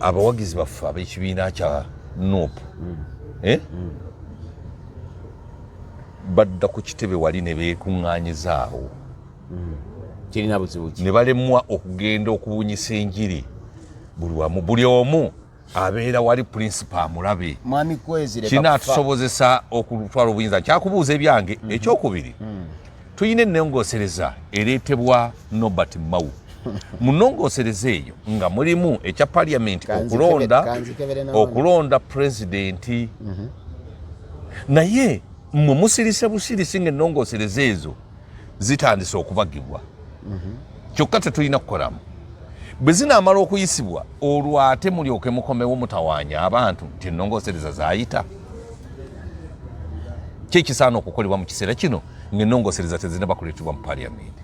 Abawagizi baffe ab'ekibiina kya NUP, eh? Badda ku kitebe wali ne beekuŋŋaanyizaawo. Kirina buzibu ki? Ne balemwa okugenda okubunyisa enjiri buli wamu, buli omu abeera wali principal amulabe. Mwami Kwezi, leka kufa. Kinaatusobozesa okutwala obuyinza? Kyakubuuza ebyange. Ekyokubiri, tulina ennongoosereza ereetebwa Norbert Mao. Mu nnongoosereza eyo nga mulimu ekya parliament okulonda Kanzikebere na wano. okulonda pulezidenti, naye mmwe musirise busirisi ng'ennongoosereza ezo zitandise okubagibwa. Kyokka tetulina kukolamu. Bwe zinaamala okuyisibwa, olwo ate mulyoke mukomewo mutawaanya abantu nti ennongoosereza zaayita. Ki ekisaana okukolebwa mu kiseera kino ng'ennongoosereza tezinaba kuleetebwa mu parliament?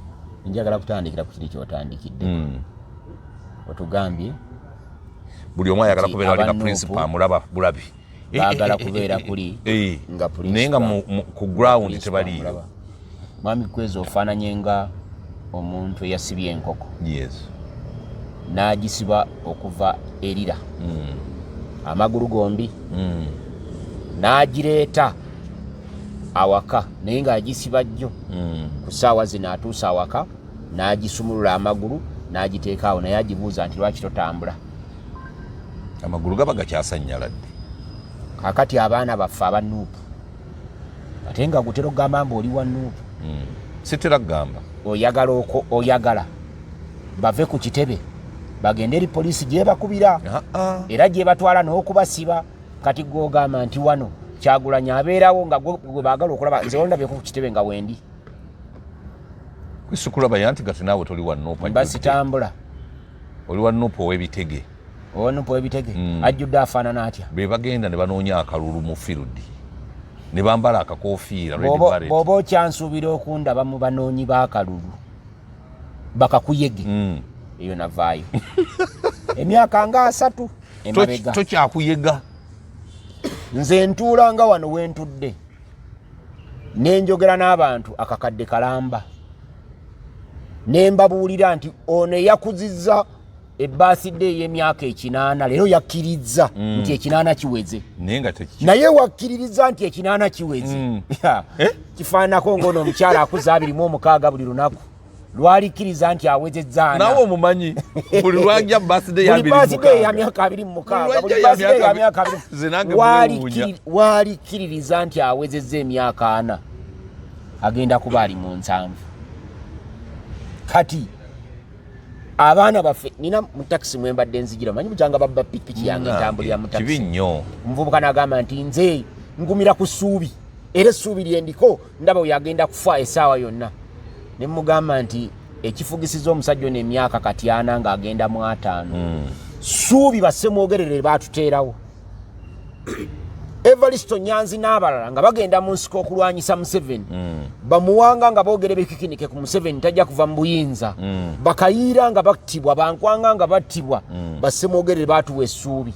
Njagala kutandikira ku kiri kyotandikidde. Otugambye Buli omu ayagala nti kubeera wali nga aba NUP principal amulaba bulabi. baagala kubeera kuli nga Naye nga ku ground principal tebaliiyo. amulaba. Mwami Kwezi, ofaananye nga omuntu eyasibye enkoko n'agisiba okuva erira amagulu gombi, n'agireeta awaka, naye ng'agisiba jjo. Ku ssaawa zino atuuse awaka, n'agisumulula amagulu n'agiteeka awo, naye agibuuza nti, "Lwaki totambula?" Amagulu gaba gakyasanyaladde. Kakati abaana baffe aba NUP, ate nga gutera okugamba mbu oli wa NUP. Sitera kugamba. Oyagala oko oyagala bave ku kitebe bagende eri poliisi gyebakubira Ah, ah. era gyebatwala n'okubasiba. Kati gwogamba nti wano Kyagulanyi abeerawo nga gwe baagala okulaba. Nze ondabyeko ku kitebe nga wendi? Sikulaba yanti gati naawe toli wa NUP. Mba sitambula. Oli wa NUP ow'ebitege. Owa NUP ow'ebitege ajjudde afaanana atya? Be bagenda ne banoonya akalulu mu field ne bambala akakofiira red beret. Bw'oba okyansuubira okundaba mu banoonyi b'akalulu bakakuyege, eyo navaayo emyaka nga 30 emabega. Tokyakuyega. Nze ntuula nga wano wentudde nenjogera n'abantu akakadde kalamba, ne mbabuulira nti ono eyakuzizza ebaasidde ey'emyaka 80 leero yakkirizza nti 80 kiweze. Naye nga tekiki. Naye wakkiririza nti 80 kiweze. Ya, Eh? kifaananako ng'ono omukyala akuza 26 buli lunaku lwalikkiriza nti awezezza 40. Naawe omumanyi, buli lwajja birthday ya Buli birthday ya 26. myaka 26, Buli buli lwajja ya birthday ya myaka myaka abiri Nze nange mwewuunya. Walikkiririza nti awezezza emyaka 40, agenda kuba ali mu 70. Kati abaana baffe, nina mu takisi mwembadde nzigira, manyi bukyanga babba pikipiki yange ntambulira mu Kibi takisi, nnyo. omuvubuka n'agamba nti, "Nze ngumira ku ssuubi, era essuubi lyendiko ndaba oyo agenda kufa essaawa yonna." Ne mugamba nti ekifugisiza omusajja ono emyaka kati 40 ng'agenda mu 50, ssuubi bassemwogerere baatuteerawo, Evaristo Nyanzi n'abalala nga bagenda mu nsiko okulwanyisa Museveni, bamuwanga nga boogera ebikikinike ku Museveni tajja kuva mu buyinza, bakayiira nga battibwa, bankwanga nga battibwa, bassemwogerere baatuwa essuubi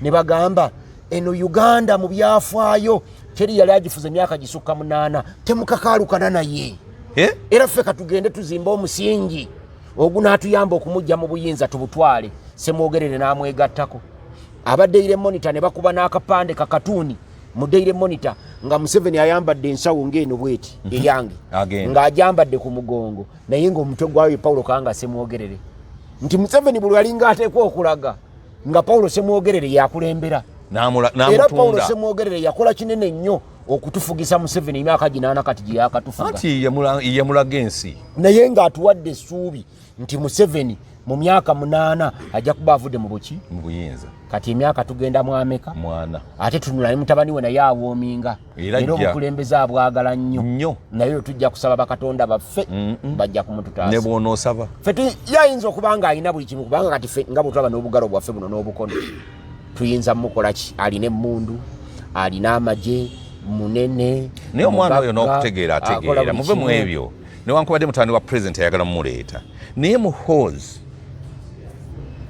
ne bagamba, "Eno Uganda mu byafaayo teri yali agifuza emyaka gisukka 8, temukakaalukana naye." Eh? Era ffe katugende tuzimbe omusingi ogunaatuyamba okumujja mu buyinza tubutwale. Semwogerere n'amwegattako aba Daily Monitor ne bakuba n'akapande kakatuuni mu Daily Monitor nga Museveni ayambadde ensawo ng'eno bweti eyange, Agenda. ng'agyambadde ku mugongo, naye ng'omutwe gwayo Paulo Kanga Semwogerere, nti Museveni buli alinga ateekwa okulaga nga Paulo Semwogerere yakulembera. Era Paulo N'amutunda. Semwogerere yakola kinene nnyo okutufugisa Museveni emyaka 8 kati gye yakatufuga. Anti yamulaga ensi. Naye ng'atuwadde essuubi nti Museveni mu myaka 8 ajja kuba avudde mu buki? Mu buyinza. Kati emyaka tugenda mu ameka? Mwana. Ate tunula ne mutabani we naye awoominga. Era Era ajja. obukulembeze abwagala nnyo. Nnyo. Naye tujja kusaba bakatonda baffe, bajja kumututaasa. Ne bw'onoosaba. Ffe yayinza okuba nga alina buli kimu, kubanga kati ffe nga bwetulaba n'obugalo bwaffe buno n'obukono, tuyinza mukola ki? Alina emmundu, alina amagye, munene. Naye omwana oyo mugagga, n'okutegeera akola ategeera. buli Muve mu kimu. ebyo. Newankubadde mutabani wa president ayagala mumuleeta, naye Muhoozi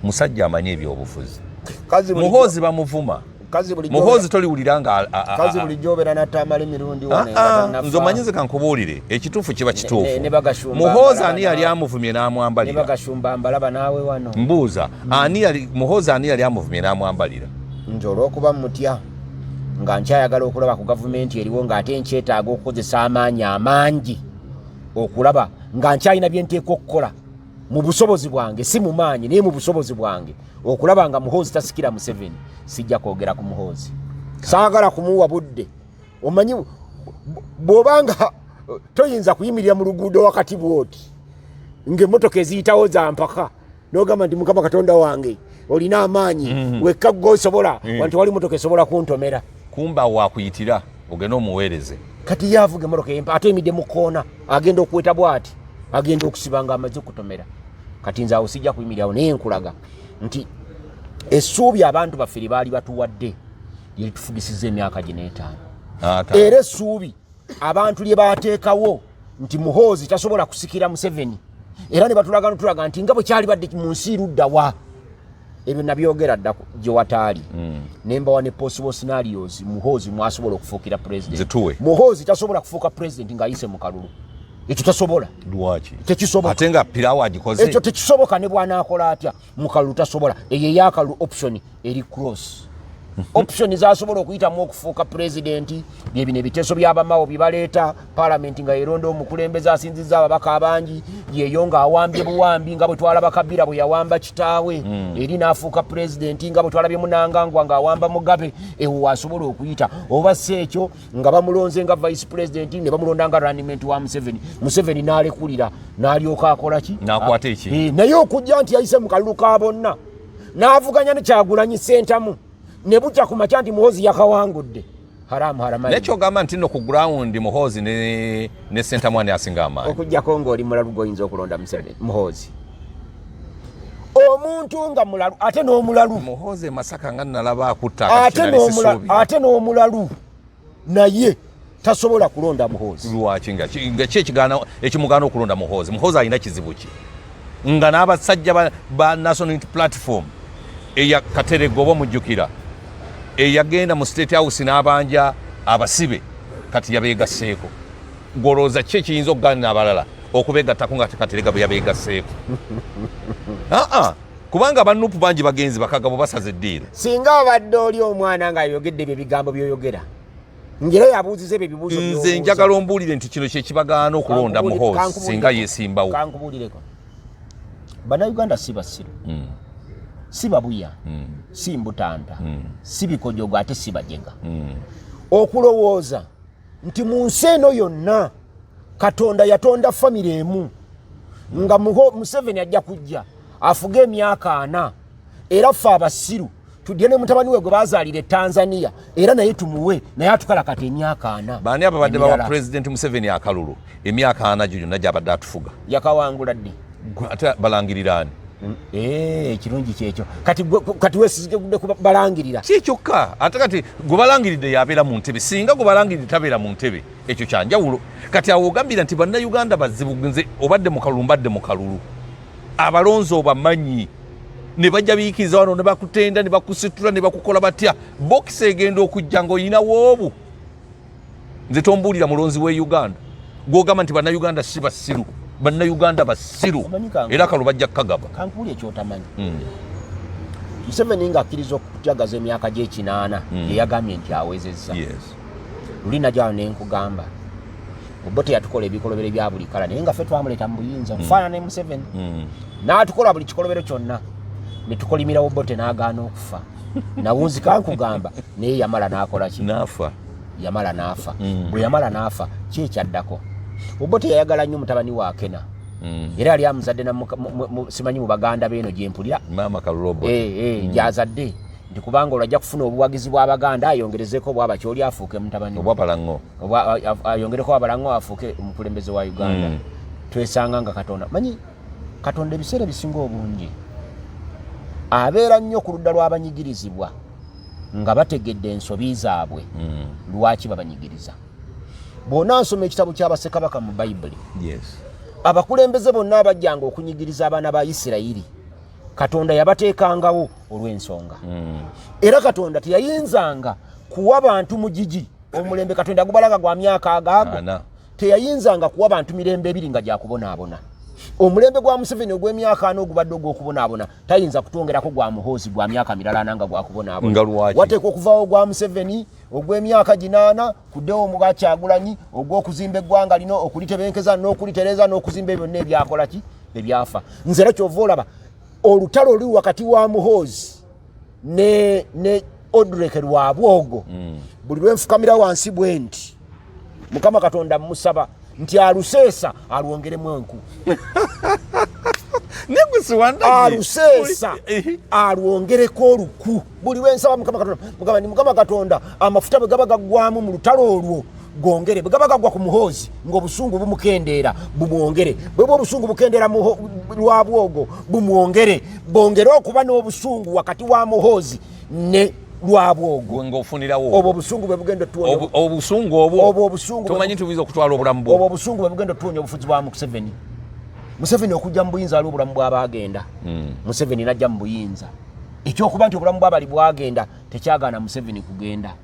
musajja amanyi ebyobufuzi. Kazi Muhoozi bamuvuma. Muhoozi toliwulira nga kazi bulijjo obeera natamala emirundi. Nze omanyi, nze kankubuulire ekituufu, kiba kituufu. Muhoozi ani yali amuvumye n'amwambalira? Bagashumba mbalaba naawe wano. Mbuuza, ani yali Muhoozi, ani yali amuvumye n'amwambalira? Nze olw'okuba mutya nga nkyayagala okulaba ku gavumenti eriwo, ng'ate nkyetaaga okukozesa amaanyi amangi okulaba nga nkyalina byenteeka okukola mu busobozi bwange, si mu maanyi naye mu busobozi bwange, okulaba nga Muhoozi tasikira Museveni, sijja kwogera ku Muhoozi, saagala kumuwa budde. Omanyi bw'obanga toyinza kuyimirira mu luguudo wakati bwoti ng'emmotoka eziyitawo za mpaka, n'ogamba nti Mukama Katonda wange olina amaanyi, wekka gwe osobola, wanti wali motoka esobola kuntomera. Kumba wakuyitira ogende omuweereze. Kati ye avuga emmotoka empa ate emidde mu koona, agenda okuweta bwati, agenda okusiba nga amaze okutomera. Kati nze awo sijja kuyimirirawo, naye nkulaga nti essuubi abantu baffe lye baali batuwadde lyelitufugisiza emyaka gino 5. Era essuubi abantu lye bateekawo nti Muhoozi tasobola kusikira Museveni, era ne batulaga notulaga nti nga bwe kyali badde mu nsi luddawa, ebyo nabyogera dda gye wataali. Nembawa ne possible scenarios Muhoozi mwasobola okufuukira president. Zituwe. Muhoozi tasobola kufuuka president ng'ayise mu kalulu, ekyo tasobola. Lwaki? Tekisoboka. Ate nga pirawo agikoze. Ekyo tekisoboka, ne bw'anaakola atya mu kalulu tasobola. Eyo eyakalulu option eri cross. Option zasobola okuyitamu okufuuka pulezidenti byebino ebiteeso by'abamawo byebaleeta palamenti nga yeronda omukulembeze asinzizza ababaka abangi, yeyo ng'awambye buwambi, nga bwe twalaba Kabira bwe yawamba kitaawe eri n'afuuka pulezidenti, nga bwe twalabye Munangangwa ng'awamba Mugabe. Ewo wasobola okuyita, oba si ekyo nga bamulonze nga vice president, ne bamulonda nga running mate wa Museveni, Museveni n'alekulira n'alyoka akola ki? N'akwata eki? Naye okujja nti yayise mu kalulu ka bonna n'avuganya ne Kyagulanyi Sentamu, ne bukya ku makya nti Muhoozi yakawangudde, haramu haramayi. Naye kyogamba nti nno ku ground Muhoozi ne Sentamu ani asinga amaanyi? Okuggyako ng'oli mulalu, gwoyinza okulonda Museveni, Muhoozi. Omuntu nga mulalu ate n'omulalu. Muhoozi e Masaka nga nalaba akutta. Ate ate n'omulalu naye tasobola kulonda Muhoozi. Lwaki? Nga ki ekimugaana okulonda Muhoozi? Muhoozi alina kizibu ki nga n'abasajja ba National Unity Platform eya Katerego, oba omujjukira, eyagenda mu State House n'abanja abasibe, kati yabeegasseeko? Golowooza ki ekiyinza okugaanira abalala okubeegattako nga Katerega bwe yabeegasseeko? Aa, kubanga abanupu bangi bagenzi bakagabo basaze eddiiro. Singa obadde oli omwana ng'ayogedde ebyo ebigambo by'oyogera, ngera yabuuziza ebyo ebibuuzo. Nze njagala ombuulire nti kino kyekibagaana okulonda Muhoozi singa yesimbawo. Kankubuulireko, Bannayuganda si basiru, si babuya, si mbutanta, si bikojogo, ate si bajega. Okulowooza nti mu nsi eno yonna Katonda yatonda famire emu nga Museveni ajja kujja afuge emyaka 40, era ffe abasiru tudye ne mutabani we gwe bazaalira e Tanzania, era naye tumuwe naye atukala kati emyaka 40. Baani ababadde bawa Pulezidenti Museveni akalulu emyaka 40 gyo gyonna gyabadde atufuga? Yakawangula ddi? Ate balangiriraani? Ekirungi kyekyo kati wesizigudde ku balangirira. Si kyokka, ate kati gwe balangiridde yabeera mu ntebe. Singa gwe balangiridde tabeera mu ntebe, ekyo kyanjawulo. Kati awo ogambira nti Bannayuganda bazibu. Nze obadde mu kalulu, mbadde mu kalulu, abalonzi obamanyi, ne bajja biyikiriza wano ne bakutenda ne bakusitula ne bakukola batya, bokisi egenda okujja ng'olinawo obu. Nze tombuulira mulonzi we Uganda gwogamba nti Bannayuganda si basiru. Bannayuganda basiru, era akalulu bajja kukagaba. Kankuuli ekyotamanyi. Museveni ng'akkiriza okujagaza emyaka gy'e80, yeyagambye nti awezezza. Luli najao nenkugamba obo teyatukola ebikolobero ebya buli kala, naye nga ffe twamuleeta mu buyinza okufaanana ne Museveni, n'atukola buli kikolobero kyonna ne tukolimirawo Bote n'agaana okufa. Nawunzika nkugamba, naye yamala n'akola ki? N'afa. Yamala n'afa. Bwe yamala n'afa, ki ekyaddako? Obote yayagala nnyo mutabani wa Akena, era yali amuzadde simanyi mu baganda beeno gyempulira. Maama Kalulobo. Gyazadde nti kubanga olwo ajja kufuna obuwagizi bw'Abaganda, ayongerezeko obwabakyoli, afuuke mutabani we. Obwabalaŋŋo. Oba ayongereko abalaŋŋo, afuuke omukulembeze wa Uganda. Twesanga nga Katonda, manyi Katonda ebiseera ebisinga obungi abeera nnyo ku ludda lw'abanyigirizibwa nga bategedde ensobi zaabwe. Lwaki babanyigiriza? Bw'onaasoma ekitabo ky'Abasekabaka mu Bayibuli, abakulembeze bonna abajjanga okunyigiriza abaana ba Isirayiri. Katonda yabateekangawo olw'ensonga. Era Katonda teyayinzanga kuwa bantu mugigi. Omulembe Katonda gubalaga gwa myaka agaago. Ana. Teyayinzanga kuwa bantu mirembe ebiri nga gyakubonaabona. Omulembe gwa Museveni ogw'emyaka 40 ogubadde ogw'okubonaabona, tayinza kutwongerako gwa Muhoozi gwa myaka mirala 40 nga gwakubonaabona. Nga lwaki? Wateekwa okuvaawo gwa Museveni ogw'emyaka 8, kuddewo omugwa Kyagulanyi ogw'okuzimba eggwanga lino, okulitebenkeza n'okulitereza n'okuzimba ebyo byonna ebyakola ki ebyafa. Nze era kyova olaba olutalo oluli wakati wa Muhoozi ne Odrek Rwabwogo, buli lwenfukamira wansi bwe nti Mukama Katonda mmusaba nti aluseesa alwongeremu enku. Aluseesa alwongereko oluku. Buli lwensaba Mukama Katonda, Mukama ni Mukama Katonda, amafuta bwe gaba gaggwamu mu lutalo olwo gongere, bwe gaba gaggwa ku Muhoozi ng'obusungu bumukendeera bumwongere, bwe bwa obusungu bukendeera Rwabwogo bumwongere, bongere okuba n'obusungu wakati wa Muhoozi ne Rwabwogo. Ng'ofunirawo. Obwo obusungu bwe bugenda otuwonya. Obusungu obwo. Obwo obusungu. Tomanyi nti buyinza okutwala obulamu bwo. Obwo obusungu bwe bugenda otuwonya obufuzi bwa Museveni. Museveni okujja mu buyinza aliwo obulamu bw'abaagenda. Museveni n'ajja mu buyinza. Ekyokuba nti obulamu bw'abali bwagenda tekyagaana Museveni kugenda.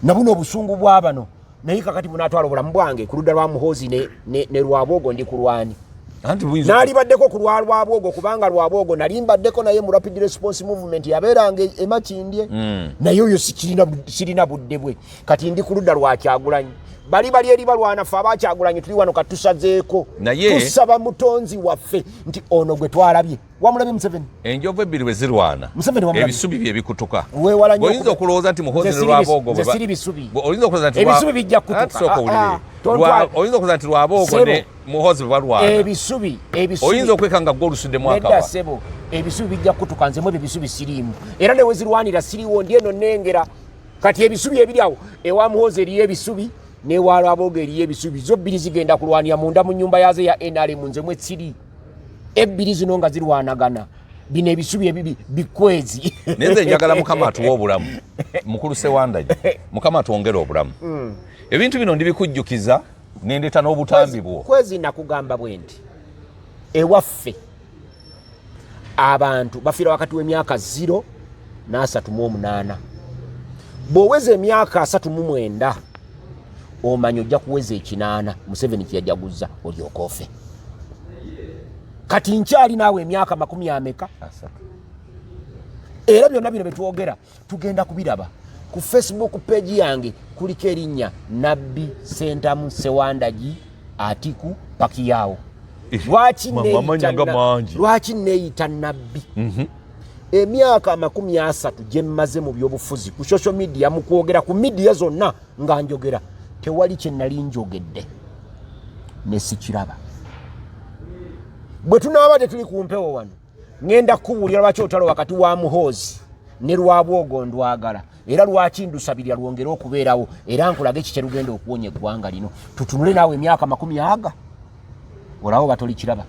Na buno obusungu bwa bano naye kakati bunaatwala obulamu bwange ku ludda lwa Muhoozi ne Rwabwogo ndi kulwani. Anti buyinza Naalibaddeko ku lwa Rwabwogo, kubanga Rwabwogo nali mbaddeko naye mu Rapid Response Movement yabeeranga e Makindye. Naye oyo sirina budde bwe. Kati ndi ku ludda lwa Kyagulanyi. Bali bali eri balwana, ffe abakyagulanyi tuli wano katusazeeko. Naye tusaba mutonzi waffe nti ono gwe twalabye. Wamulabye Museveni? Enjovu ebbiri bwe zirwana, Museveni wamulabye? ebisubi bye bikutuka. Weewala nnyo. Oyinza okulowooza nti Muhoozi Nze ne Rwabwogo nze bwe siri bisubi. Oyinza okulowooza nti Ebisubi bijja kutuka. Anti sooka owulire. Tontwala. Oyinza okulowooza nti Rwabwogo Ssebo. ne Muhoozi bwe balwana. Ebisubi, ebisubi. Oyinza okwekanga gwe olusuddemu Nedda akaba. ssebo, ebisubi bijja kutuka. Nze mu ebyo ebisubi siriimu. Era ne we zirwanira siriiwo, ndi eno nnengera. Kati ebisubi ebiri awo, ewa Muhoozi eriyo ebisubi, n'ewa Rwabwogo eriyo ebisubi. Zo bbiri zigenda kulwanira munda mu nnyumba yaazo eya NRM, nze mwe siri. Ebbiri zino nga zirwanagana. Bino ebisubi ebibi bikwezi. Naye nze njagala Mukama atuwe obulamu. Mukulu Sewandagi, Mukama atwongere obulamu. Ebintu bino ndibikujjukiza nendeeta n'obutambi bwo. Kwezi nakugamba bwe nti ewaffe abantu bafiira wakati w'emyaka 0 n'38. Bw'oweza emyaka 39 omanya ojja kuweza 80 Museveni kye yajaguza olyoke ofe. Kati nkyali naawe emyaka makumi ameka? 30. Era byonna bino bye twogera tugenda kubiraba ku Facebook page yange, kuliko erinnya Nabbi Sentamu Sewandagi Atiku Pakiyaawo. Amanya nga mangi. Lwaki neeyita Nabbi? Emyaka 30 gye mmaze mu byobufuzi ku social media, mu kwogera ku media zonna nga njogera, tewali kye nali njogedde ne sikiraba. Bwe tunaaba tetuli ku mpewo wano, ŋŋenda kukubuulira lwaki olutalo wakati wa Muhoozi ne Rwabwogo ndwagala, era lwaki ndusabirira lwongere okubeerawo, era nkulage ki kyerugenda okuwonya eggwanga lino. Tutunule naawe emyaka makumi aga olawo batolikiraba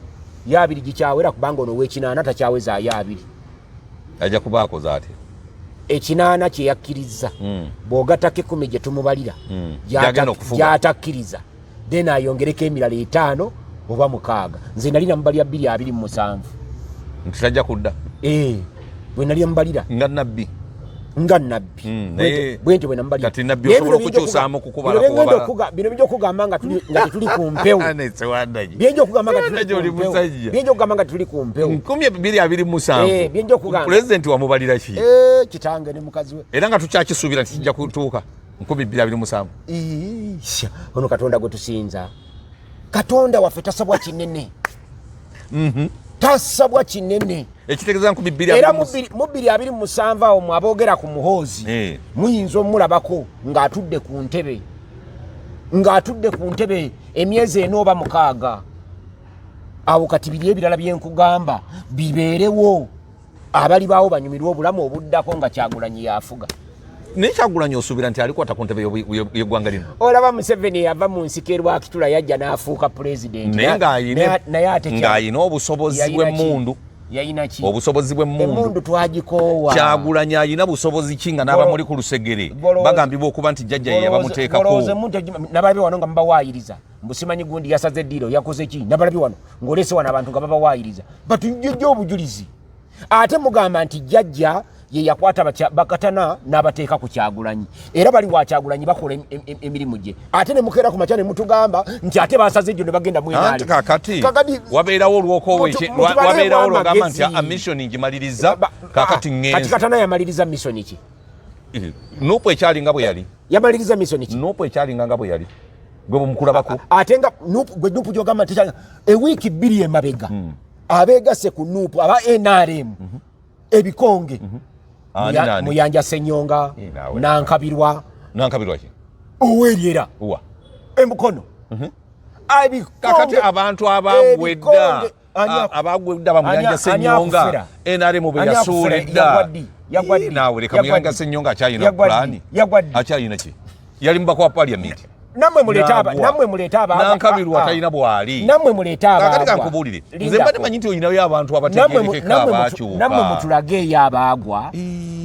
ye 20 gikyawera, kubanga ono ow'e-80 takyawezaayo 20. Ajja kuba akoze atya? 80 kye yakkiriza, bw'ogattako 10 gye tumubalira Gy'agenda okufuga. gy'atakkiriza, then ayongereko emirala 5 oba 6. Nze nali namubalira 2027. Nti tajja kudda. Bwe nali namubalira. Nga Nabbi. Nga Nabbi. Bwentyo bwe namubalira. Kati Nabbi Naye osobola bino bijja okukyusaamu kukubala bino byengenda kubala. bino bijja okugamba nga tetuli ku mpewo. Ane Sewandagi. Byenja okugamba nga tetuli Sewandagi oli ku mpewo. musajja. Byenja okugamba nga tetuli ku mpewo. 2027. Byenja okugamba. Pulezidenti wamubalira ki? Kitange ne mukazi we. Era nga tukyakisuubira nti kijja kutuuka 2027. Isha, ono Katonda gwe tusinza, Katonda waffe tasabwa kinene. Tasabwa kinene. Ekitegeeza nkumi bbiri Era abiri mu mu 2027 awo mwe aboogera ku Muhoozi, muyinza omulabako ng'atudde ku ntebe, ng'atudde ku ntebe emyezi 4 oba 6 awo. Kati biri ebirala byenkugamba bibeerewo, abali baawo banyumirwe obulamu obuddako nga Kyagulanyi yafuga. Naye Kyagulanyi osuubira nti alikwata ku ntebe y'eggwanga lino? Olaba Museveni yava mu nsiko erwakitula, yajja n'afuuka pulezidenti. Naye Naye ate ng'ayina obusobozi yalina ki? bw'emmundu. Yalina ki? Obusobozi bw'emmundu. Emmundu twagikoowa. Kyagulanyi ayina busobozi ki nga n'abamuli ku lusegere bagambibwa okuba nti jjajja ye yabamuteekako? Golowooza emmundu nabalabye wano nga mubawaayiriza mbu simanyi gundi yasaze eddiiro, yakoze ki. Nabalabye wano ng'oleese wano abantu nga babawaayiriza, batujjojja obujulizi. Ate mugamba nti jjajja ye yakwata bakatana n'abateeka ku Kyagulanyi, era bali wa Kyagulanyi bakola emirimu gye, ate ne mukeera ku makya ne mutugamba nti ate basaze egyo ne bagenda mu NRM. Kakati wabeerawo olwokowabeerawo olwogamba nti a mission ngimaliriza, kakati ngenze. Kati Katana yamaliriza mission ki? NUP ekyalinga bwe yali. Yamaliriza mission ki? NUP ekyalinga nga bwe yali gwe bwemukulabako. Ate nga gwe NUP gyogamba nti ewiiki 2 emabega abeegase ku NUP aba NRM ebikonge Muyanja Senyonga, Nankabirwa. Nankabirwa ki? Oweryera Emukono. Kakati abantu abagwedda, abagwedda bamuyanja Senyonga NRM bwe yasuula edda, naawe leka. Muyanja Senyonga akyalina pulaani, akyalina ki? Yali mubaka wa parliament. Nammwe muleete aba, nammwe muleete aba. Nankabirwa talina bwali. Nammwe muleete aba. Kakati kankubuulire, nze mbadde manyi nti olinayo abantu abategerekeka abakyuka. Nammwe mutulage eyo abaagwa,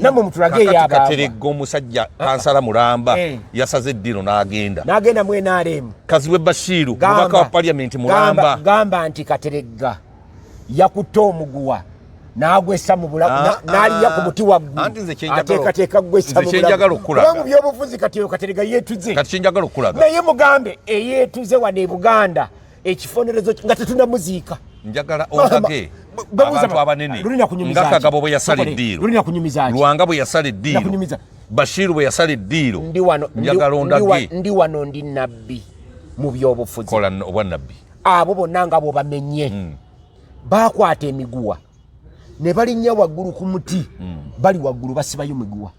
nammwe mutulage eyo abaagwa. Kateregga omusajja kansala mulamba yasaze eddiro n'agenda. N'agenda mu NRM. Kazibwe Bashiru, mubaka wa parliament mulamba. Gamba nti Kateregga yakutte omuguwa n'agwesa mu bulago, n'aliya ku muti waggulu, ateekateeka kugwesa mu bulago. Kubanga byobufuzi kati oyo Kateregga yeetuze. Kati kyenjagala okulaga, naye mugambe eyeetuze wano e Buganda ekifonerezo nga tetunamuziika. Njagala ondage abantu abanene nga Kagabo bwe yasala eddiiro, Lwanga bwe yasala eddiiro, Bashiru bwe yasala eddiiro. Njagala ondage. Ndi wano, ndi nabbi mu byobufuzi. Kola obwannabbi. Abo bonna nga bwobamenye bakwata emiguwa ne balinnya waggulu ku muti, bali waggulu basibayo miguwa.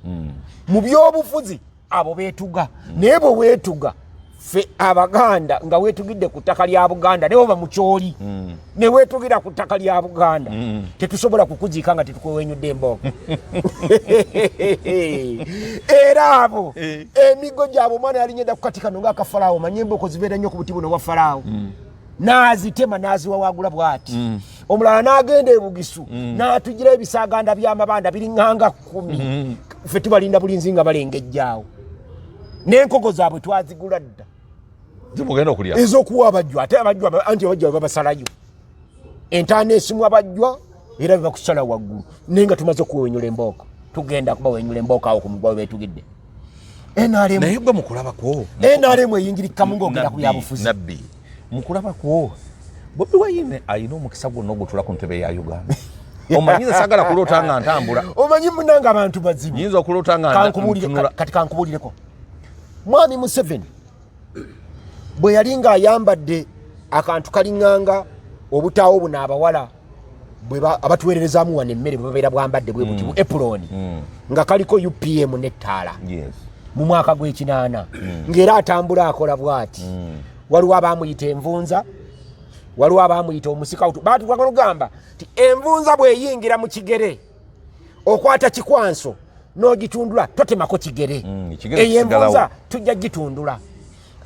Mu byobufuzi abo beetuga, naye bwe weetuga ffe Abaganda nga weetugidde ku ttaka lya Buganda, naye oba mukyoli ne weetugira ku ttaka lya Buganda, tetusobola kukuziika nga tetukwewenyudde embooko. Era abo emigo gyabwe, omwana yalinnya dda kukati kano ngaakafalaawo, manye embooko zibeera nnyo ku buti buno bwa Falaawo, n'azitema n'aziwawagula bw'ati. Omulala n'agenda ebugisu n'atugira ebisaganda by'amabanda biriŋŋanga 10. Ffe tubalinda bulinzi nga balengejjaawo n'enkoko zaabwe twazigula dda. Zimugenda okulya. Ez'okuwa abajjwa. Ate abajjwa, anti abajjwa babasalayo entaana esimu abajjwa era bebakusala waggulu, naye nga tumaze okuwenyula embooko, tugenda kubawenyula embooko awo ku mugwa we beetugidde. NRM Naye gwe mukulabako, NRM eyingirikamu ng'ogenda ku byabufuzi. Nabbi, mukulabako Bobi Wine alina omukisa gwonna ogutula ku ntebe ya Uganda? Omanyi nze sagala kuloota nga ntambula. Omanyi munange abantu bazibu. Nyinza okuloota nga ntunula. Kati kankubuulireko, Mwami Museveni bwe yali ng'ayambadde akantu kaliŋŋanga obutaawo buno abawala abatuweererezaamu wano emmere bwe babeera bwambadde bwe buti, bu apron nga kaliko UPM n'ettaala mu mwaka gw'ekinaana, ng'era atambula akola bw'ati, waliwo abaamuyita envunza, waliwo abaamuyita omusikawutu. Baatugamba ti envunza bw'eyingira mu kigere okwata kikwanso n'ogitundula, totemako kigere. Eyo envunza tujja gitundula.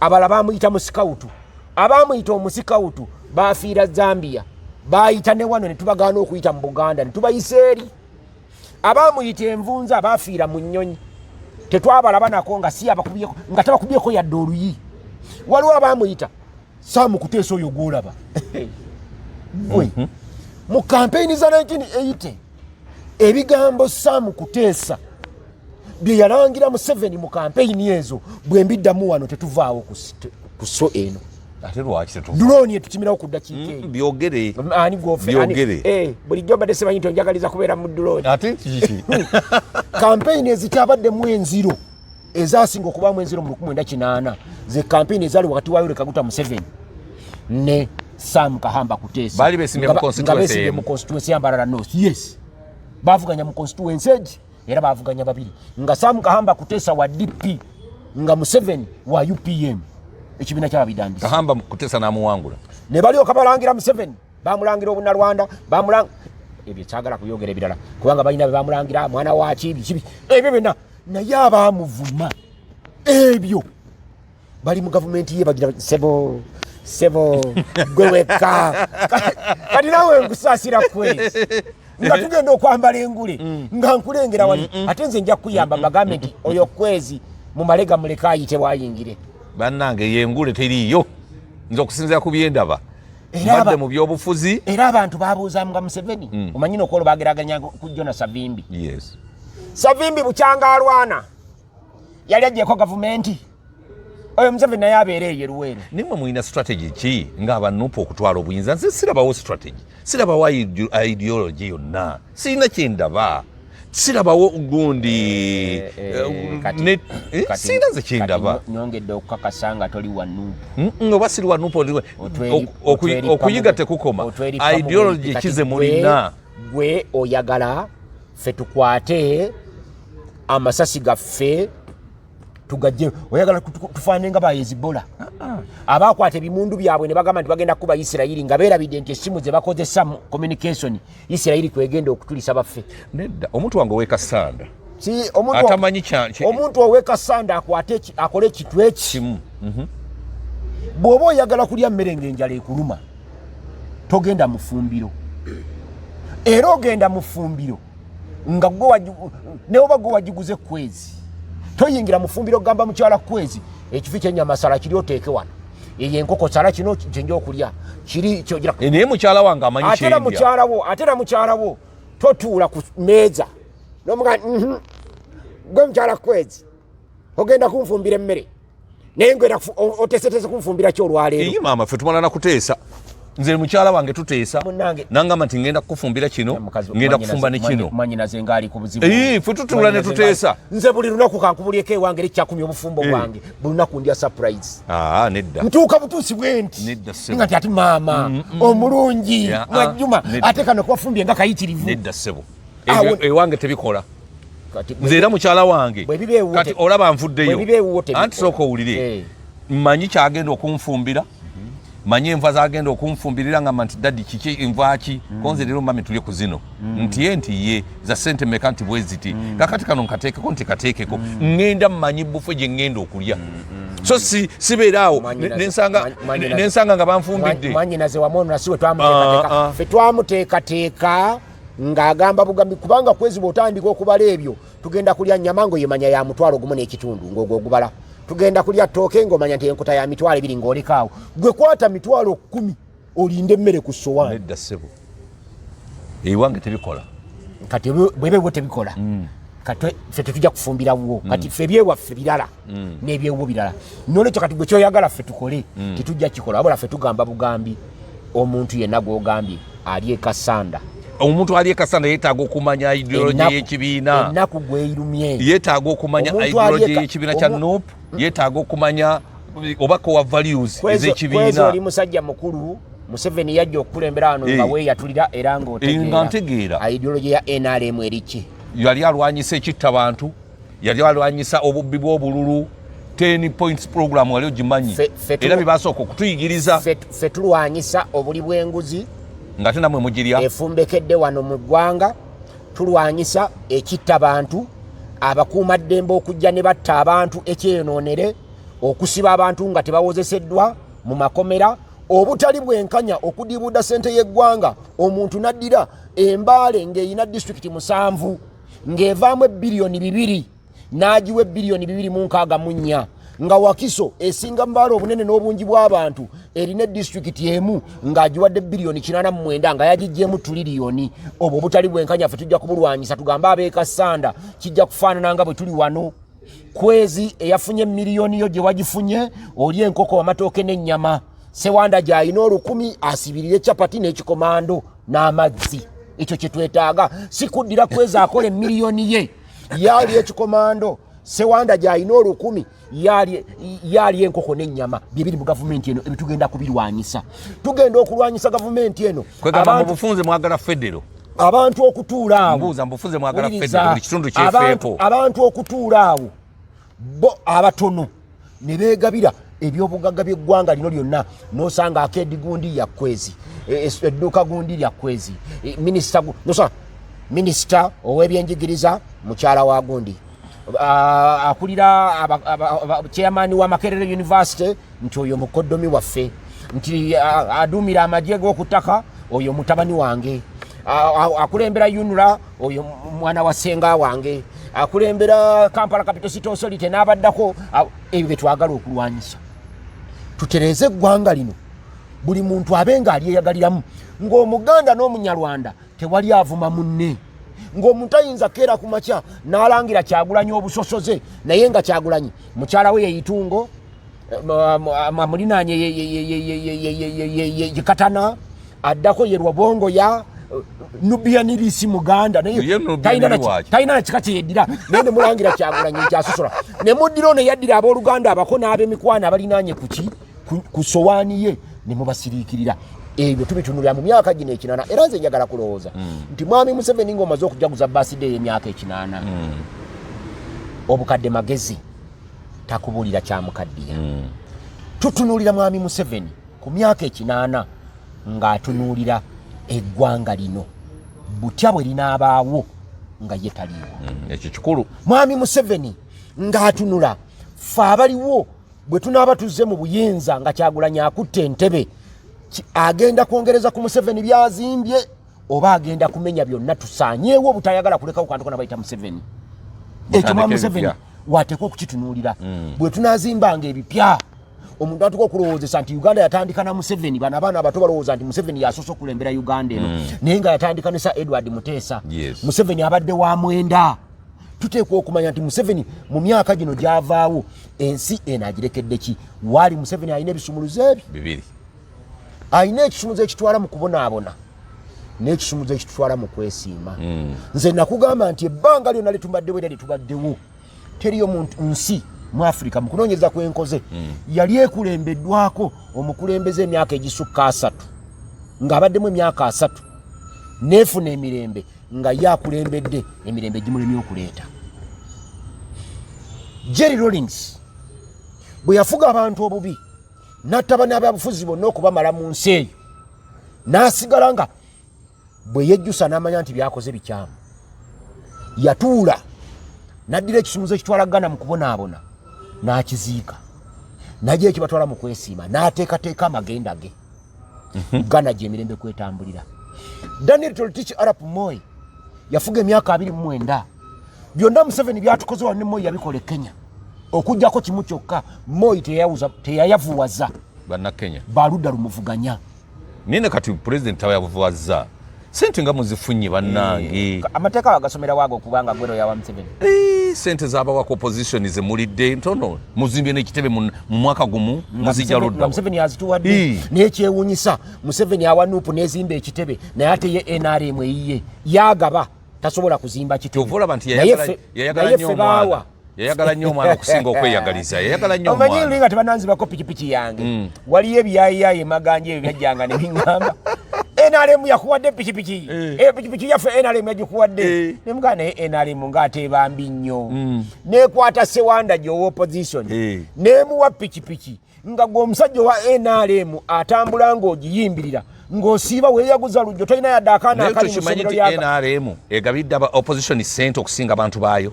Abala bamuyita musikawutu. Abamuyita omusikawutu bafiira Zambia, bayita ne wano ne tubagaana okuyita mu Buganda ne tubayisa eri. Abamuyita envunza bafiira mu nnyonyi, tetwabalaba nako nga si abakubyeko, nga tabakubyeko yadde oluyi. Waliwo abamuyita Saamu Kuteesa, oyo gwolaba gwe mu kampeyini za 1980, ebigambo Saamu Kuteesa bye yalangira Museveni mu kampeyini ezo bwe mbiddamu wano tetuvaawo ku so eno. Ate lwaki tetuva? Drone etukimirawo ku ddakiika eyo. Byogere. Ani gwofe? Byogere. Bulijjo mbadde simanyi nti onjagaliza kubeera mu drone. Ate kiki? Kampeyini ezikyabaddemu enziro, ezasinga okubaamu enziro mu 1980, ze kampeyini ezaali wakati wa Yoweri Kaguta Museveni ne Sam Kahamba Kuteesa. Baali besimbye mu constituency Nga besimbye emu. Mu constituency ya Mbarara North, yes. Bavuganya mu constituency egi era bavuganya babiri, nga Sam Kahamba Kuteesa wa DP, nga Museveni wa UPM, ekibiina kyababidandisi. Kahamba Kuteesa n'amuwangula. Ne balyoka balangira Museveni, bamulangira Obunalwanda, bamulang ebyo kyagala kuyogera ebirala kubanga balina be bamulangira mwana waki bikibi ebyo byonna, naye abamuvuma ebyo bali mu gavumenti ye, bagira sebo sebo gwe wekka. Kati nawe nkusaasira kwezi nga tugenda okwambala engule nga nkulengera wali, ate nze nja kukuyamba bagambe nti oyo kwezi mumale gamuleke ayite wayingire. Bannange, yengule teriiyo. Nze okusinzira ku byendaba, Mbadde mu byobufuzi. Era abantu babuuzanga Museveni. Omanyi nokwolwo bageraganya ku Jona Savimbi. Yes. Savimbi bukyanga alwana yali agyeko gavumenti, oyo Museveni naye abeera eyo eruweero. Nimwe mulina strategy ki ng'aba NUP okutwala obuyinza? Nze sirabawo strategy, sirabawo ideology yonna, sirina kyendaba, sirabawo gundi. Sirina nze kyendaba. Nyongedde okukakasa nga toli wa NUP. Oba siri wa NUP, okuyiga tekukoma. Ideology kize mulina? Gwe oyagala ffe tukwate amasasi gaffe tugajje, oyagala tufaane nga ba Hezbollah abakwata ebimundu byabwe ne bagamba nti bagenda kuba Isirayiri, nga beerabidde nti essimu ze bakozesa mu communication Isirayiri kwegenda okutulisa baffe. Nedda, omuntu wange owekasanda atamanyi. Omuntu owekasanda akwate akole ekitu eki kimu. Bw'oba oyagala kulya mmere ng'enjala ekuluma, togenda mu ffumbiro, era ogenda mu ffumbiro nga neoba gwe wagiguze kwezi. Toyingira mu ffumbiro okugamba mukyala kwezi, ekifi kyenyama sala kiri oteeke wano, eyo enkoko sala kino kyenja okulya kiri kyogira. Naye mukyala wange amanyi. Ate era mukyala wo, ate era mukyala wo totuula ku meeza nomuga gwe mukyala kwezi ogenda kunfumbira emmere, naye ngenda otesetese kunfumbira ki olwaleero? Iyi maama, ffe tumala nakuteesa. Nze mukyala wange tuteesa, nangamba nti ngenda kukufumbira kino, ngenda kufumba ne kino. Mwanyinaze ngaali ku buzibu. Ffe tutuula ne tuteesa. Nze buli lunaku kankubulyeko ewange erikyakumi obufumbo bwange, buli lunaku ndya surprise. Ah, nedda. Ntuuka butuusi bwe nti Nedda, ssebo. nga nti ati maama omulungi Mwajjuma, ate kano kubafumbye nga kayitirivu. Nedda ssebo, ewange tebikola. Nze era mukyala wange kati olaba nvuddeyo, anti sooka owulire. Mmanyi kyagenda okunfumbira, manyi enva zagenda okunfumbirira, ngamba nti daddy, kiki, enva ki? Konze leero mami tulye ku zino. Nti ye, nti ye za sente meka? Nti bwe ziti. Kakati kano nkateekeko, nti kateekeko. Ŋŋenda mmanyi buffet gye ŋŋenda okulya, so si sibeera awo nensanga nga banfumbidde. Mwanyinaze wamwono nasiwe twamuteekateeka, ffe twamuteekateeka ng'agamba bugambi, kubanga kwezi bw'otandika okubala ebyo, tugenda kulya nyama ng'oyemanya ya 1500, ng'ogwo ogubala, tugenda kulya ttooke ng'omanya nti enkota ya 20,000, ng'olekaawo gwe kwata 10,000 olinde emmere ku ssowaani. Nedda ssebo, ewange tebikola. Kati bwebe tebikola, kati ffe tetujja kufumbira wo. Kati ffe ebyewaffe birala n'ebyewwo birala, nolwekyo kati gwe kyoyagala ffe tukole tetujja kikola, wabula ffe tugamba bugambi omuntu yenna gw'ogambye ali ekasanda. Omuntu ali ekasanda yeetaaga okumanya ideology y'ekibiina. Ennaku gweyirumye. Yeetaaga okumanya ideology y'ekibiina kya NUP, yeetaaga okumanya oba core values ez'ekibiina. Oli musajja mukulu, Museveni yajja okukulembera wano nga weeyatulira era ng'otegeera. Ntegeera. Ideology ya NRM eriki? Yali alwanyisa ekitta bantu, yali alwanyisa obubbi bw'obululu, 10 points program wali ogimanyi, era byebasooka okutuyigiriza. Ffe tulwanyisa obuli bw'enguzi nga te namwe mugirya. Efumbekedde wano mu ggwanga. Tulwanyisa ekitta bantu, abakuumaddembe okujja ne batta abantu ekyeyonoonere, okusiba abantu nga tebawozeseddwa mu makomera, obutali bwenkanya, okudibuuda sente y'eggwanga, omuntu n'addira embaale ng'erina disitulikiti 7 ng'evaamu ebbiliyoni 2 n'agiwa ebbiliyoni 264, nga Wakiso esinga mbaala obunene n'obungi bw'abantu erina edisitulikiti emu ng'agiwadde biliyoni 89 nga yagiggyemu tuliriyoni. Obwo obutali bwenkanya ffe tujja kubulwanyisa. Tugambe abeekasanda kijja kufaanana nga bwe tuli wano. Kwezi eyafunye miliyoni yo gye wagifunye oli enkoko, amatooke n'ennyama. Sewanda gy'alina 1000 asibirire capati n'ekikomando n'amazzi. Ekyo kye twetaaga, si kuddira kwezi akola emiliyoni ye yaali ekikomando, Sewanda gy'alina 1000 yaali enkoko n'ennyama. Byebiri mu gavumenti eno ebitugenda kubirwanyisa. Tugenda okulwanyisa gavumenti eno. Kwegamba mu bufunze mwagala federo? Abantu okutuula awo. Mbuuza, mu bufunze mwagala federo, buli kitundu kyefeeko? Abantu okutuula awo bo abatono ne beegabira ebyobugagga by'eggwanga lino lyonna, n'osanga akeedi gundi ya kwezi, edduuka gundi lya kwezi, minisita, nosanga minisita ow'ebyenjigiriza mukyala wa gundi, akulira chairman wa Makerere University nti oyo mukoddomi waffe, nti aduumira amagye g'oku ttaka oyo mutabani wange, akulembera UNRA oyo mwana wa ssenga wange, akulembera Kampala Capital City Authority n'abaddako. Ebyo bye twagala okulwanyisa, tutereeze eggwanga lino. Buli muntu abe nga alyeyagaliramu, ng'Omuganda n'Omunyarwanda tewali avuma munne, ng'omuntu ayinza keera ku makya n'alangira Kyagulanyi obusosoze, naye nga Kyagulanyi mukyala we yeyitungo amulinanye yekatana, addako ye Rwabongo ya Nubianirisi muganda, naye talina nakika kyeyeddira, naye nemulangira Kyagulanyi nti asosola, nemuddira ono eyaddira abooluganda abako n'abemikwano abalinanye kuki ku sowaani ye, nemubasiriikirira. Ebyo tubitunulira mu myaka gino 80. Era nze njagala kulowooza nti Mwami Museveni, ng'omaze okujaguza birthday y'emyaka 80, obukadde magezi takubuulira kyamukaddiya. Tutunuulira Mwami Museveni ku myaka 80 ng'atunuulira eggwanga lino butya bwe linaabaawo nga ye taliiwo. Ekyo kikulu. Mwami Museveni ng'atunula fe abaliwo bwe tunaaba tuzze mu buyinza nga Kyagulanyi akutte entebe, agenda kwongereza ku Museveni byazimbye oba agenda kumenya byonna tusaanyeewo obutayagala kulekawo kantu kona bayita Museveni? Ekyo Mwami Museveni wateekwa okukitunuulira. Bwe tunazimbanga ebipya, omuntu atuka okulowoozesa nti Uganda yatandika na Museveni. Bano abaana abato balowooza nti Museveni yasoose okulembera Uganda eno, naye nga yatandika ne Sir Edward Muteesa. Museveni abadde wa 9. Tuteekwa okumanya nti Museveni mu myaka gino gyavaawo, ensi eno agirekedde ki? Waali Museveni alina ebisumuluzo ebyo bibiri. Alina ekisumuluzo ekitwala mu kubonaabona n'ekisumuluzo ekitwala mu kwesiima. Nze nakugamba nti ebbanga lyonna lyetumbaddewo era lyetubaddewo, teriyo muntu nsi mu Afirika, mu kunoonyereza kwenkoze, yali ekulembeddwako omukulembeze emyaka egisukka 30, ng'abaddemu emyaka 30 neefuna emirembe, nga ye akulembedde emirembe gimulemye okuleeta. Jerry Rawlings bwe yafuga abantu obubi, n'atta bannabyabufuzi bonna okubamala mu nsi eyo, n'asigala nga bwe yejjusa n'amanya nti byakoze bikyamu, yatuula n'addira ekisumuzo ekitwala Ghana mu kubonaabona n'akiziika, najja ekibatwala mu kwesiima n'ateekateeka amagenda ge. Ghana gyemirembe kwetambulira. Daniel Toroitich arap Moi yafuga emyaka 29. Byonna Museveni byatukoze wano ne Moi yabikola e Kenya, okugjako kimu kyokka: Moi teyayavuwaza Bannakenya baludda lumuvuganya. Naye ne kati Pulezidenti tabayavuwazza. Sente nga muzifunye, bannange. Amateeka wagasomera waago okubanga gwero yawa Museveni? Sente zabawako opposition zemulidde ntono. Muzimbye n'ekitebe mu mwaka gumu, muzijja ludda. Museveni azituwadde. Naye kyewunyisa, Museveni awa NUP nezimba ekitebe, naye ate ye NRM eyiye yagaba tasobola kuzimba kitebe. Kyova olaba nti yayagala nnyo omwana, yayagala nnyo omwana okusinga okweyagaliza. Yayagala nnyo Omanyi luli nga tebananzibako pikipiki yange, waliyo ebyayiyayi emaganja ebyo byajjanga ne biŋŋamba, "NRM yakuwadde pikipiki, pikipiki yaffe NRM yagikuwadde." Nemugaa, naye NRM ng'ate mbi nnyo, nekwata Sewanda gyowa opposition, nemuwa pikipiki, nga gwe omusajja owa NRM atambula ng'ogiyimbirira, ng'osiiba weeyaguza lujjo, tolina yadde akaana akali mu ssomero. NRM egabidde aba opposition sente okusinga abantu baayo.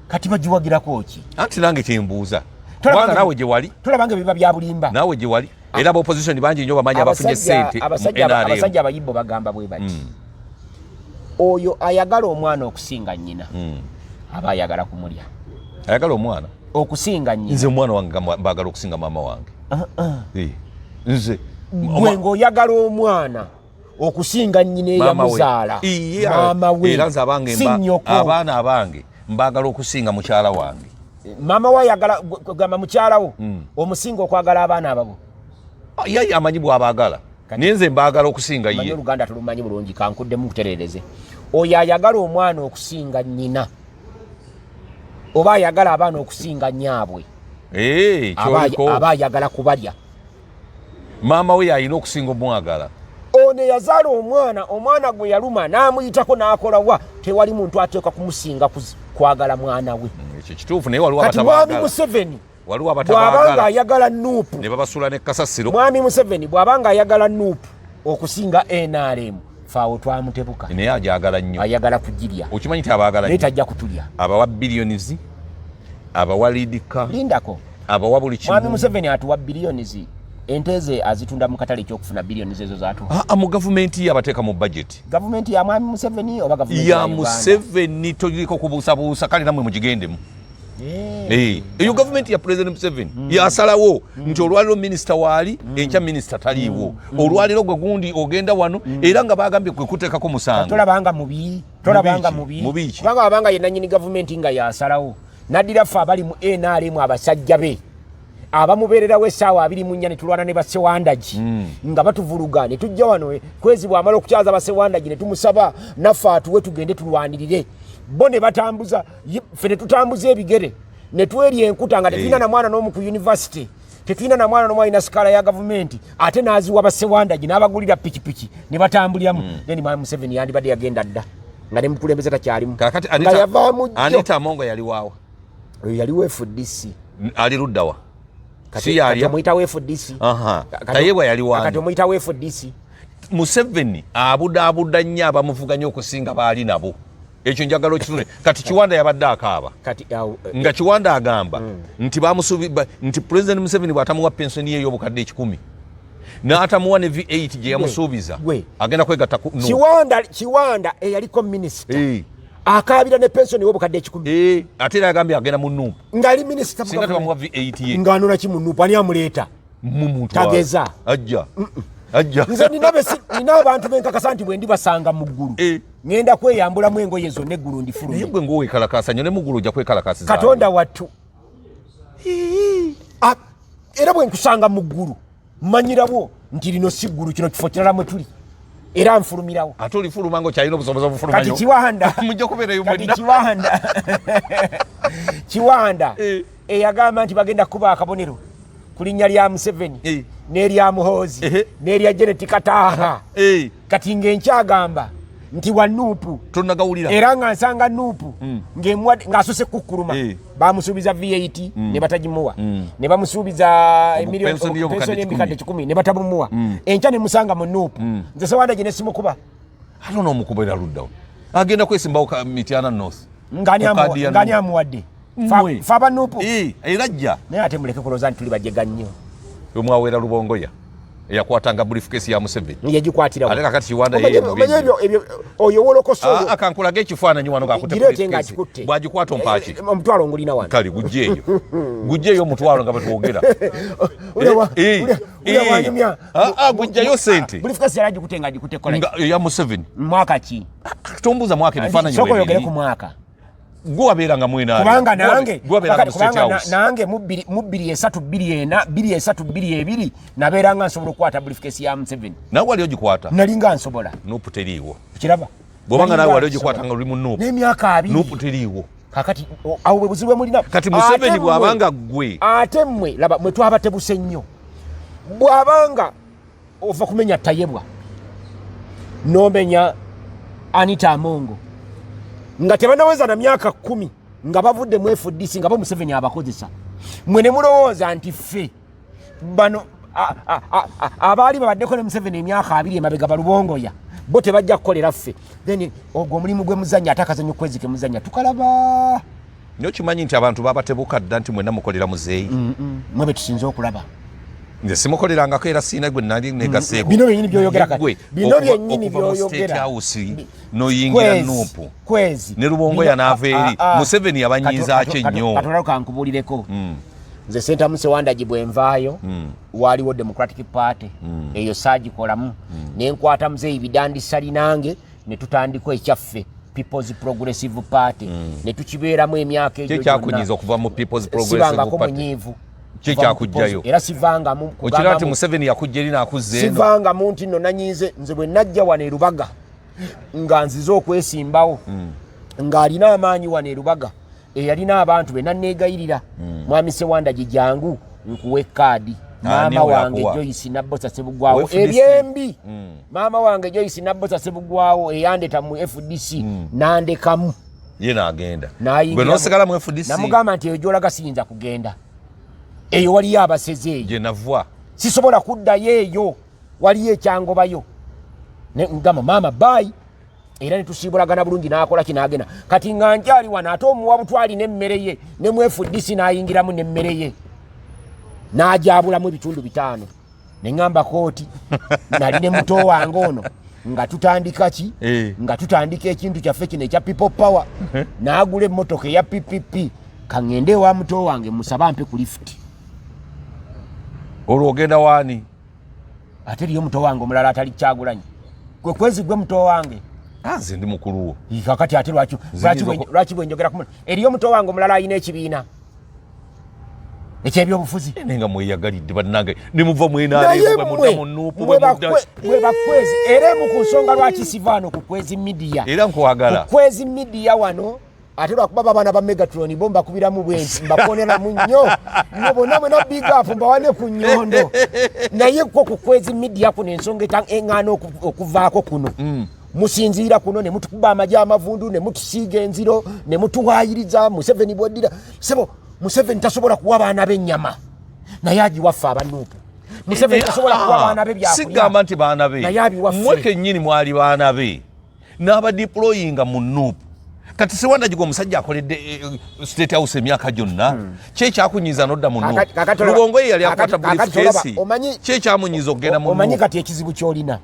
Kati bagiwagirako ki? Anti nange kyembuuza, kubanga naawe gye wali. Tolaba nga biba bya bulimba? Naawe gye wali, era aba opposition bangi nnyo bamanyi abafunye sente. Abasajja abayibbo bagamba bwe bati, oyo ayagala omwana okusinga nnyina, aba ayagala kumulya. Ayagala omwana okusinga nnyina. Nze omwana wange mbagala okusinga maama wange. Nze Gwe ng'oyagala omwana okusinga nnyina eyamuzaala, maama we. Era nze abange, abaana abange mbagala okusinga mukyala wange. Maama we ayagala gamba mukyalawo, omusinga okwagala abaana ababo? Yaye amanyi bw'abaagala, naye nze mbaagala okusinga ye. Oluganda tolumanyi bulungi, kankuddemu nkutereereze. Oyo ayagala omwana okusinga nnyina oba ayagala abaana okusinga nnyaabwe, aba ayagala kubalya. Maama we yalina okusinga omwagala. Ono eyazaala omwana, omwana gwe yaluma n'amuyitako n'akolawa, tewali muntu ateekwa kumusinga kwagala mwana we. Ekyo kituufu, naye waliwo Kati Mwami Museveni waliwo bw'abanga ayagala NUP ne babasuula ne kasasiro. Mwami Museveni bw'abanga ayagala NUP okusinga NRM, faawo twamutebuka. Naye ajagala nnyo. Ayagala kugirya. Okimanyi nti abaagala? Naye tajja kutulya. Abawa billions, abawa lidika. Lindako. Abawa buli kimu. Mwami Museveni atuwa billions? Ente ze azitunda mu katale ekyokufuna billions ezo zatuwa? Ah, mu gavumenti ye abateeka mu budget. Gavumenti ya Mwami Museveni oba gavumenti ya Museveni? Toliko kubuusabuusa. Kale namwe mugigendemu. Eh, eyo gavumenti ya President Museveni yasalawo nti olwaliro minisita waali, enkya minisita taliiwo. Olwaliro gwe gundi ogenda wano, era nga bagambye kwe kuteekako musango. Tolabanga mubi, tolabanga Mubi ki? mubi. Mubi ki? Kubanga wabanga ye nanyini gavumenti nga yasalawo, naddira ffe abali mu NRM, abasajja be abamubeererawo essaawa 24, ne tulwana ne basewandagi nga batuvuluga, ne tujja wano. Kwezi bw'amala okukyaza basewandagi, ne tumusaba naffe atuwe tugende tulwanirire bo, ne batambuza ffe ne tutambuza ebigere, ne twerya enkuta nga tetulina na mwana n'omu ku university, tetulina na mwana n'omu alina sikaala ya gavumenti, ate n'aziwa basewandagi n'abagulira pikipiki ne batambuliramu. Then mwami Museveni yandibadde yagenda dda nga ne mukulembeze takyalimu, Kakati nga Anita, yavaamu jjo. Anita Amongo yali waawa? Oyo yaliwo FDC. Ali luddawa? Kati Si yalya? Kati omuyitawo FDC. Aha. Tayebwa yali wani? Kati omuyitawo FDC. Museveni abudaabuda nnyo abamuvuganya okusinga baali nabo. Ekyo njagala okitune. Kati Kiwanda yabadde akaaba. Kati awo Nga Kiwanda agamba nti nti President Museveni bw'atamuwa pensoni ye ey'obukadde 100, n'atamuwa ne V8 gye yamusuubiza, Gwe. agenda kwegatta ku no. Kiwanda eyaliko minisita akaabira ne pensoni w'obukadde 100. Eh, ate era yagambye agenda mu NUP Ng'ali minisita mu singa gavumenti. tebamuwa V8 ye. Ng'anona ki mu NUP? Ani amuleeta? Mumuntu Tageza. Ajja, ajja. Nze nina abantu benkakasa nti bwe ndibasanga mu ggulu, ŋŋenda kweyambulamu engoye zonna, eggulu Naye ndifulumye. gwe ngaowekalakasa nyo, ne muggulu ojja kwekalakasiza. Katonda wattu. Ah, era bwe nkusanga mu ggulu, mmanyirawo nti lino si ggulu, kino kifo kirala mwe tuli, era nfulumirawo. Ate olifuluma nga okyalina obusobozi obufulumayo? Kati Kiwanda Mujja kubeerayo kati mwenna. Kiwanda eyagamba nti bagenda kuba akabonero ku linnya lya Museveni n'erya Muhoozi n'erya Janet Kataaha, kati ng'enkyagamba nti wa NUP. Tonagawulira. Era nga nsanga NUP ng'asose kukkuluma. Bamusuubiza V8 ne batagimuwa, ne bamusuubiza Pensoni y'obukadde pensoni 10. Emikadde 10 ne batabumuwa. Enkya ne musanga mu NUP, nze Sewanda gye ne simukuba. Ate onoomukubira luddawo? Agenda kwesimbawo Mityana North. Ng'ani Ku kaadi ya ng'ani NUP. amuwadde? Mmwe. Fe aba NUP. Eh, era ajja. Naye ate muleke kulowooza nti tuli bajega nnyo. Wemwawera Lubongoya eyakwatanga briefcase ya Museveni. Yegikwatirawo. Ate kakati Kiwanda ye Omanyi ebyo oyo wolokoso Ah, oyo. Akankulaga ekifaananyi wano ng'akutte Gireete briefcase. ng'akikutte. Bw'agikwata ompaaki. Omutwalo ngulina wano. Kale gujjeeyo, gujjeeyo omutwalo nga bwetwogera. Ulya wanyumya. Ah, ah, gujjayo sente. Briefcase yali agikutte, nga agikutte kola Nga eya Museveni. Mwaka ki? Tombuuza mwaka, ebifaananyi Sooka oyogere weebiri. ku mwaka. Gwe wabeeranga mwena. Kubanga nange Gwe wabeeranga mu State kubanga House. nange mu bbiri esatu bbiri ena, 2322 nabeera nga nsobola okukwata briefcase ya Museveni. Nawe wali ogikwata? Nali nga nsobola. NUP teriiwo. Kiraba. Bw'obanga Nali nawe nga wali nsobola. ogikwata nga oli mu NUP. N'emyaka 20. NUP teriiwo. Kakati awo bwe buzibu bwe mulina. Kati Museveni Ate bw'abanga ggwe Ate mmwe laba mwe twabatebuse nnyo. Bw'abanga ova kumenya Tayebwa n'omenya Anita Amongo nga tebanaweza na myaka 10, nga bavudde mu FDC, nga bo Museveni abakozesa, mwe ne mulowooza nti ffe bano abaali babaddeko ne Museveni emyaka 20 emabega, balubongoya bo tebajja kukolera ffe. Then ogwo omulimu gwe muzannya, ate akazannyo kwezi ke muzannya tukalaba. Naye okimanyi nti abantu babatebuka dda nti mwenna mukolera muzeeyi? Mwe be tusinze okulaba. Nze simukolerangako, era siina gwe nali negaseeko. Bino byennyini by'oyogera kati. Gwe, Bino byennyini okuva mu State by'oyogera. House n'oyingira Kwezi, NUP kwezi ne Lubongoya Bino- n'ava eri. Museveni yabanyiiza ki ennyo? Katolalo kankubuulireko. Nze Sentamu Sewandagi bwe nvaayo, waaliwo Democratic Party, eyo saagikolamu, nenkwata muzeeyi Bidandi Ssali nange ne tutandika ekyaffe, People's Progressive Party, ne tukibeeramu emyaka egyo Ki ekyakunyiiza gyonna. okuva mu People's Progressive Sibangako Party? munyiivu. Ki ekyakuggyayo? Era sivangamu. Okiraba nti Museveni yakujja eri n'akuzza eno. Sivangamu nti nno nanyiize. Nze bwe najja wano e Lubaga nga nzize okwesimbawo, ng'alina amaanyi wano e Lubaga, eyalina abantu be, nanneegayirira, "Mwami Sewandagi, jangu nkuwe kaadi." Ani Maama oyo wange akuwa? Joyce Nabbosa Sebugwawo. Owa FDC? Ebyembi, maama wange Joyce Nabbosa Sebugwawo eyandeta mu FDC nandekamu. Ye n'agenda. N'ayingira Gwe n'osigala mu FDC. Namugamba nti eyo gyolaga siyinza kugenda, eyo waliyo abaseze eyo. Gye navwa. Sisobola kuddayo eyo, waliyo ekyangobayo. Ngamba, "Maama, bye." Era netusiibulagana bulungi, n'akola ki, n'agenda. Kati nga nkyali wano, ate omuwa butwali n'emmere ye ne mu FDC, n'ayingiramu n'emmere ye n'ajabulamu ebitundu 5. Neŋŋamba kooti nali ne muto wange ono nga tutandika ki, nga tutandika ekintu kyaffe kino ekya People Power, n'agula emmotoka eya PPP. Kaŋŋende ewa muto wange musabe ampe ku lifuti. Olwo ogenda waani? Ate eriyo muto wange omulala atali Kyagulanyi. Gwe Kwezi, gwe muto wange. Ah, nze ndi mukulu wo. Kakati ate lwaki bwenjogera ku eriyo muto wange omulala alina ekibiina ekyebyobufuzi? Naye nga mweyagalidde bannange, ne muva mwenaale mu NUP. Mwe bakwezi, era emu ku nsonga lwaki sivaano ku Kwezi Media. Era nkwagala. Ku Kwezi Media wano, ate lwakuba babaana ba Megatron bo mbakubiramu bwenti, mbakoneramu nnyo nyo bonna mwena, big up, mbawane ku nnyondo. Naye kwo ku Kwezi Media kuno ensonga eŋŋaana okuvaako kuno, musinziira kuno ne mutukuba amagye amavundu, ne mutusiiga enziro, ne mutuwaayiriza Museveni. Bwoddira sebo, Museveni tasobola kuwa baana b'ennyama, naye agiwaffe aba NUP. Museveni tasobola kuwa baana be byakulya. Sigamba nti baana be. Naye abiwaffe. Mmwe kennyini mwali baana be n'abadeployinga mu NUP. Kati Sewandagi, omusajja akoledde State House emyaka gyonna, kyekyakunyiza nodda mu NUP? Lubongo ye yali akwata briefcase, kyekyamunyiza okugenda mu Omanyi, kati ekizibu kyolina,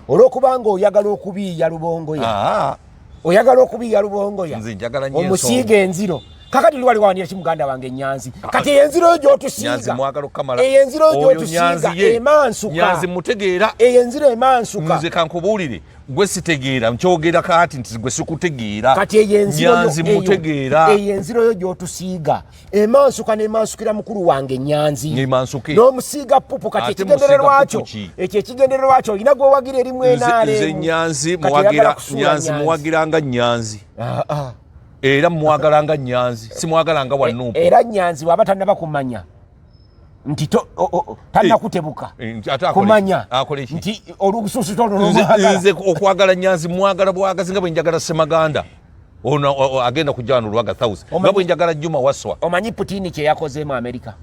olwokubanga oyagala okubiiya Lubongoya, oyagala okubiiya Lubongoya, Nze njagala nnyo. Omusiiga enziro. Kakati liwali wanira ki, muganda wange Nyanzi? Kati enziro yo Nyanzi gyotusiiga, mwagala okukamala. Eyo enziro yo Oyo gyotusiiga Nyanzi ye. emansuka. Nyanzi mutegeera. Eyo enziro emansuka. Nze kankubuulire, gwe sitegeera, nkyogera kaati nti gwe sikutegeera. Kati eyo enziro yo- Nyanzi mutegeera. Eyo enziro yo gyotusiiga emansuka, nemansukira mukulu wange Nyanzi. Emansuke. N'omusiiga pupu. Kati Ate ekigendererwa musiiga kyo, pupu ki? ekyo ekigendererwa kyo, olina gwewagira erimu Nze Nyanzi muwagira, Nyanzi muwagira nga Nyanzi. Era mwagala nga Nyanzi, simwagala nga wa NUP. Era Nyanzi waba tannaba kumanya nti tannakutebuka Eh, ate akole kumanya ki? Akole ki? nti olususu tolwo Nze lwomwagala. Nze okwagala Nyanzi mwagala bwagazi nga bwe njagala Semaganda ono agenda kujja wano Lubaga South, nga bwe njagala Juma Waswa. Omanyi Putini kye yakoze mu Amerika?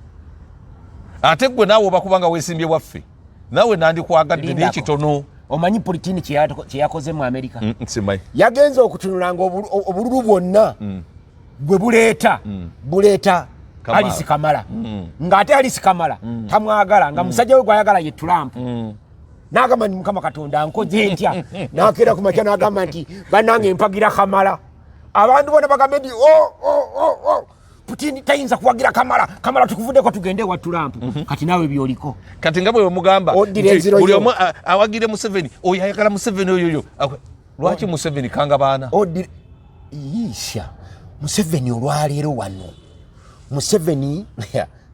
Ate gwe naawe oba kubanga weesimbye waffe, naawe nandikwagadde. Lindako. Naye kitono. Omanyi Putini kye yakoze mu Amerika? Simanyi. Yagenze okutunula nga obululu bwonna bwe buleeta, buleeta Kamala. Alice Kamala, ng'ate Alice Kamala tamwagala, nga musajja we gwayagala ye Trump. N'agamba nti, "Mukama Katonda, nkoze ntya?" N'akeera ku makya n'agamba nti, "Bannange, mpagira Kamala." Abantu bona bagambe nti, "Oh, oh, oh, oh. Putin tayinza kuwagira Kamala. Kamala tukuvuddeko, tugende ewa Trump." Kati naawe byoliko. Kati nga bwe mugamba Oddira nti enziro buli yo. omu awagire Museveni, oyo ayagala Museveni, oyoyo lwaki Museveni kanga baana? Oddira yiisha Museveni olwaleero wano. Museveni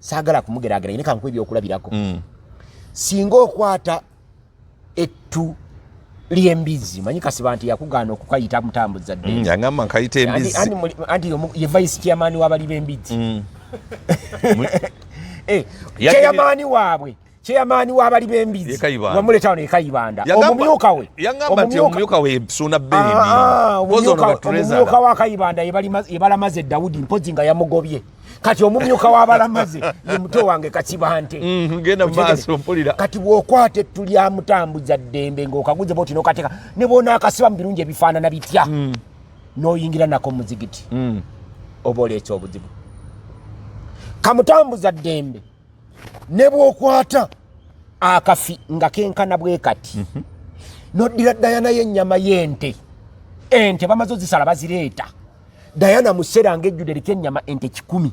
saagala kumugeraageranya, ne kankuwa ebyokulabirako. Singa okwata ettu ly'embizzi, manyi Kasiba nti yakugaana okukayita mutambuza ddembe. Yangamba nkayita embizzi. Anti ye vice chairman w'abali b'embizzi. Chairman waabwe, chairman w'abali b'embizzi, Ye Kayibanda. Wamuleeta wano e Kayibanda, omumyuka we. Yangamba nti omumyuka we Suuna Beni. Ah, ah, Mpozi ono ba treasurer. Omumyuka wa Kayibanda ye Balamaze Dawudi, mpozi nga yamugobye. Kati omumyuka w'abalamaze ye muto wange Kasibante. Genda mu maaso, mpulira. Kati bw'okwata ettu lya mutambuza ddembe ng'okaguze bwoti n'okateeka ne bw'onaakasiba mu birungi ebifaanana bitya, n'oyingira nako muzigiti, oba oleeta obuzibu. Kamutambuza ddembe ne bw'okwata akafi nga kenkana bwe kati, n'oddira dayana y'ennyama y'ente, ente bamaze ozisala bazireeta, dayana musera ng'ejjudde eriko ennyama ente 100,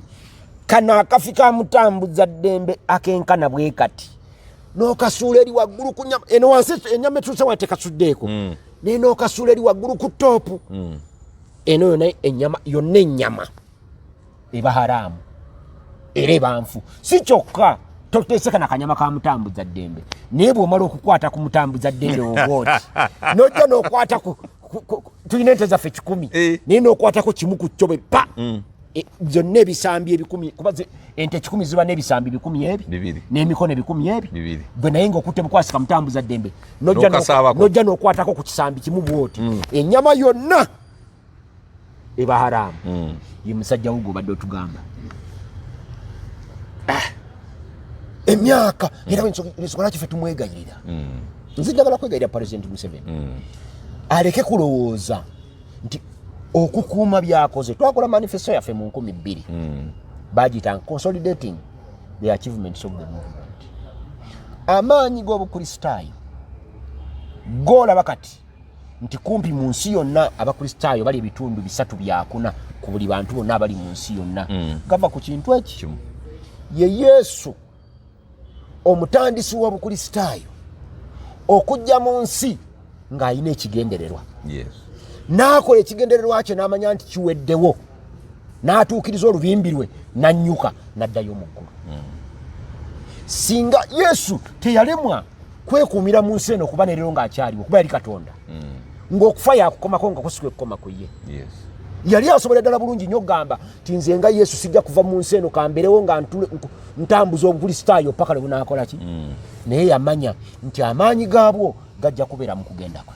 kano akafi ka mutambuza ddembe akenkana bwe kati n'okasuula eri waggulu ku nyama eno wansi, ennyama etuuse wa tekasuddeeko, naye n'okasuula eri waggulu ku top eno yonna, ennyama yonna, ennyama eba haraamu era eba nfu. Si kyokka, toteeseka na kanyama ka mutambuza ddembe, naye bw'omala okukwata ku mutambuza ddembe oba oti nojja n'okwata ku tulina ente zaffe 100, naye n'okwatako kimu ku kyo bwe pa, zonna ebisambi 1000, kuba ente 100 ziba n'ebisambi 1000 ebi 200. N'emikono 1000 ebi 200. Gwe naye ng'okutte bukwasi kamutambuza ddembe, nojja N'okasaabako. Nojja n'okwatako ku kisambi kimu bw'oti, ennyama yonna eba haraamu. Ye musajja wo gwobadde otugamba emyaka, era ensonga lwaki ffe tumwegayirira. Nze njagala kwegayirira President Museveni aleke kulowooza nti okukuuma byakoze. Twakola manifesto yaffe mu 2000, bagiyita Consolidating the Achievements of the Movement. Amaanyi g'obukristaayo golaba kati. Nti kumpi mu nsi yonna Abakristaayo bali ebitundu 3 ku ku buli bantu bonna abali mu nsi yonna. Gava ku kintu eki. Kimu. Ye Yesu omutandisi w'Obukristaayo okujja mu nsi ng'alina ekigendererwa, n'akola ekigendererwa kye, n'amanya nti kiweddewo, n'atuukiriza olubimbi lwe, n'annyuka n'addayo mu ggulu. Singa Yesu teyalemwa kwekuumira mu nsi eno kuba nerero ng'akyaliwo, kuba yali Katonda, ng'okufa yakukomako nga kusikwe kukoma ku ye, yali asobola ddala bulungi nnyo okugamba ti nze nga Yesu sijja kuva mu nsi eno, kamberewo nga ntambuza Obukristaayo paka lwe bunaakola ki. Naye yamanya nti amaanyi gaabwo gajja kubeera mu kugenda kwe.